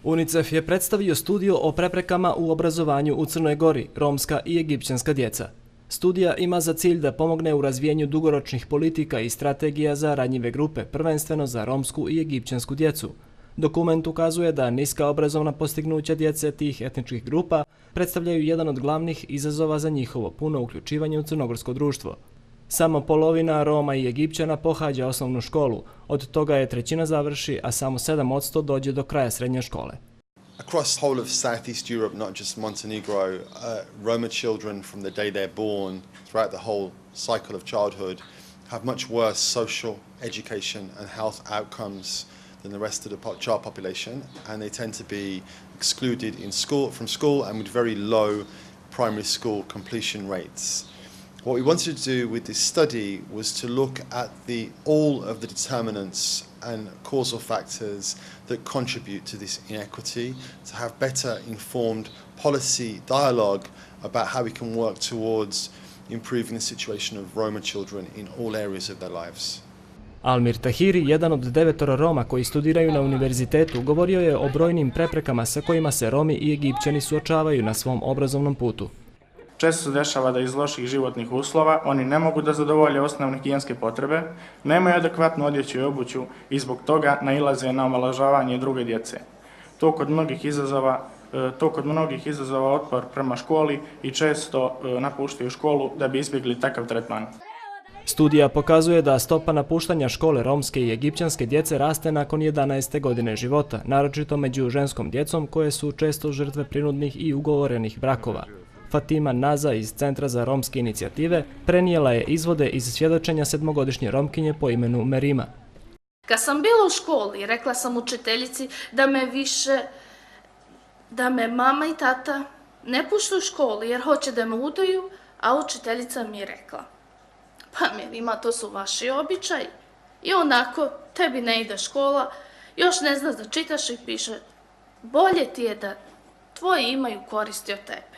UNICEF je predstavio studiju o preprekama u obrazovanju u Crnoj Gori, romska i egipćanska djeca. Studija ima za cilj da pomogne u razvijenju dugoročnih politika i strategija za ranjive grupe, prvenstveno za romsku i egipćansku djecu. Dokument ukazuje da niska obrazovna postignuća djece tih etničkih grupa predstavljaju jedan od glavnih izazova za njihovo puno uključivanje u crnogorsko društvo. Samo polovina Roma i Egipćana pohađa osnovnu školu, od toga je trećina završi, a samo 7% dođe do kraja srednje škole. Across the whole of Southeast Europe, not just Montenegro, Roma children from the day they're born throughout the whole cycle of childhood have much worse social, education and health outcomes than the rest of the child population, and they tend to be excluded from school and with very low primary school completion rates. What we wanted to do with this study was to look at all of the determinants and causal factors that contribute to this inequity, to have better informed policy dialogue about how we can work towards improving the situation of Roma children in all areas of their lives. Almir Tahiri, jedan od 9 Roma koji studiraju na univerzitetu, govorio je o brojnim preprekama sa kojima se Romi i Egipćani suočavaju na svom obrazovnom putu. Često se dešava da iz loših životnih uslova oni ne mogu da zadovolje osnovne higijenske potrebe, nemaju adekvatnu odjeću i obuću i zbog toga nailaze na omalovažavanje druge djece. To kod mnogih izazova otpor prema školi i često napuštaju školu da bi izbjegli takav tretman. Studija pokazuje da stopa napuštanja škole romske i egipćanske djece raste nakon 11. godine života, naročito među ženskom djecom koje su često žrtve prinudnih i ugovorenih brakova. Fatima Naza iz Centra za romske inicijative prenijela je izvode iz svjedočenja 7-godišnje Romkinje po imenu Merima. Kad sam bila u školi, rekla sam učiteljici da me mama i tata ne puštu u školi jer hoće da me udaju, a učiteljica mi je rekla: pa Merima, to su vaši običaji i onako tebi ne ide škola, još ne znaš da čitaš i piše, bolje ti je da tvoji imaju koristi od tebe.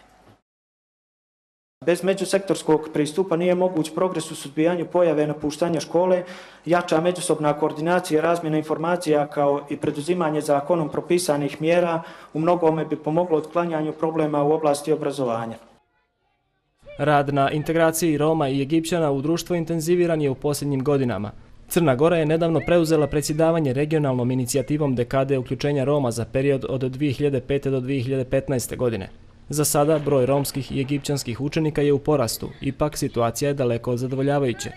Bez međusektorskog pristupa nije moguć progres u suzbijanju pojave napuštanja škole, jača međusobna koordinacija i razmjena informacija kao i preduzimanje zakonom propisanih mjera u mnogome bi pomoglo otklanjanju problema u oblasti obrazovanja. Rad na integraciji Roma i Egipćana u društvo intenziviran je u posljednjim godinama. Crna Gora je nedavno preuzela predsjedavanje regionalnom inicijativom dekade uključenja Roma za period od 2005. do 2015. godine. Za sada broj romskih i egipćanskih učenika je u porastu, ipak situacija je daleko od zadovoljavajuće.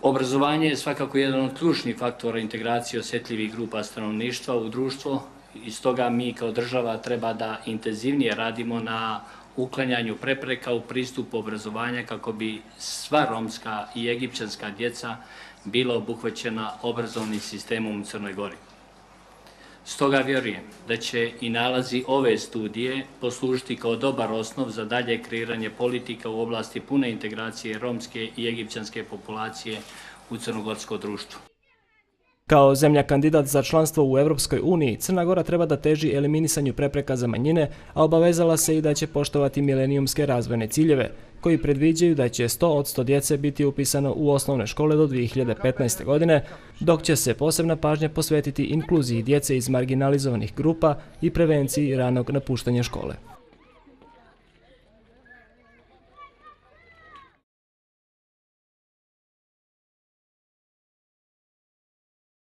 Obrazovanje je svakako jedan od ključnih faktora integracije osjetljivih grupa stanovništva u društvo i stoga mi kao država treba da intenzivnije radimo na uklanjanju prepreka u pristupu obrazovanja kako bi sva romska i egipćanska djeca bila obuhvaćena obrazovnim sistemom u Crnoj Gori. Stoga vjerujem da će i nalazi ove studije poslužiti kao dobar osnov za dalje kreiranje politika u oblasti pune integracije romske i egipćanske populacije u crnogorsko društvo. Kao zemlja kandidat za članstvo u Europskoj uniji, Crna Gora treba da teži eliminisanju prepreka za manjine, a obavezala se i da će poštovati milenijumske razvojne ciljeve, koji predviđaju da će 100% djece biti upisano u osnovne škole do 2015. godine, dok će se posebna pažnja posvetiti inkluziji djece iz marginalizovanih grupa i prevenciji ranog napuštanja škole.